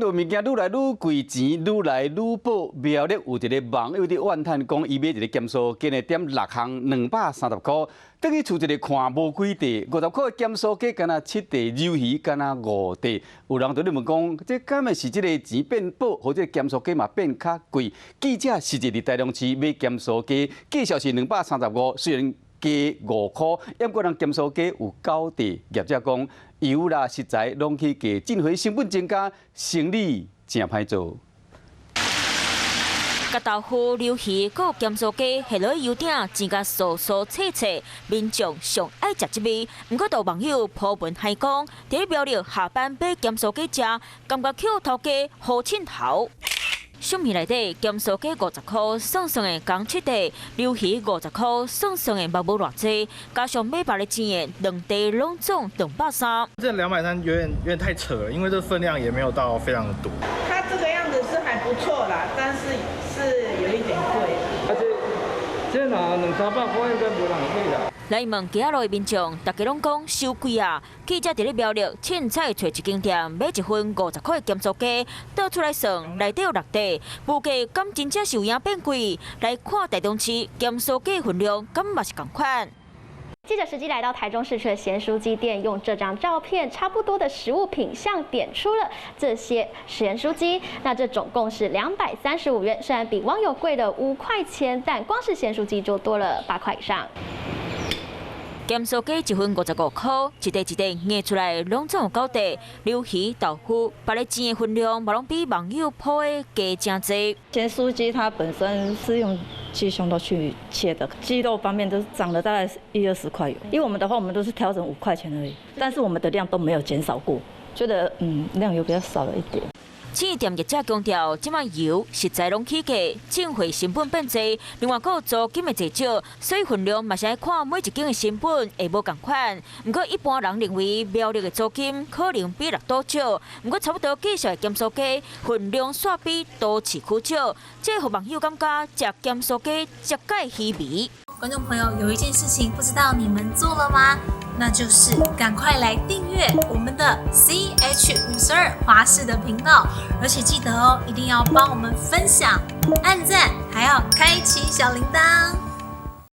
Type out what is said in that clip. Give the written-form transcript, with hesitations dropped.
到物件愈來愈貴，錢愈來愈薄。苗栗有一个網友佇怨嘆講，伊買一个鹹酥雞，點六項230箍，轉去厝一个看無幾塊，50箍的鹹酥雞，干焦七塊，魷魚干焦五塊。有人就咧問講，這敢會是這个錢變薄，予這个鹹酥雞嘛變較貴？記者實際佇台中市買鹹酥雞，價數是235，雖然加5箍，毋過人鹹酥雞有九塊。業者講，油啦食材攏起價，進貨成本增加，生理誠歹做。共豆腐、魷魚、閣有鹹酥雞，下落油鼎煎甲酥酥脆脆，民眾上愛食這味。毋過，有網友 po 文還講，佇苗栗下班買鹹酥雞食，感覺予頭家予凊頭。相片內底鹹酥雞50箍，算算的仝七塊；魷魚50箍，算算的嘛無偌濟，加上買別个煎的，兩塊攏總230。這230有點太扯了，因為這分量也沒有到非常的多。它這個樣子是還不錯啦，但是是有一點貴。啊，這若兩三百塊應該無人會買啦。來問街仔路的民眾，大家攏講傷貴啊！記者佇咧苗栗凊彩揣一間店買一份50箍的鹹酥雞，倒出來算，內底有六塊，物價敢真正是有影變貴？來看台中市鹹酥雞分量，敢嘛是仝款？記者實際來到台中市區的鹹酥雞店，用這張照片差不多的食物品項點出了這些鹹酥雞。那這總共是235元，雖然比網友貴了5塊錢，但光是鹹酥雞就多了8塊以上。鹹酥雞一份55箍，一塊一塊捏出來，攏總有九塊。魷魚、豆腐，別个煎的分量嘛攏比網友 po 的加誠濟。鹹酥雞它本身是用雞胸肉去切的，雞肉方面都漲了大概一二十塊有。因為我們的話，我們都是調整5塊錢而已，但是我們的量都沒有減少過，覺得量有比較少了一點。店業者強調，這擺油食材攏起價，進貨成本變濟，另外閣有租金的減少，所以分量嘛是愛看每一間的成本會無仝款。毋過一般人認為苗栗的租金可能比六都少，毋過差不多價數的鹹酥雞分量煞比都市區少，這予網友感覺食鹹酥雞食蓋虛微。觀眾朋友，有一件事情不知道你們做了嗎？那就是趕快來訂閱我們的 CH52華視的頻道，而且記得哦，一定要幫我們分享、按讚，還要開啟小鈴鐺。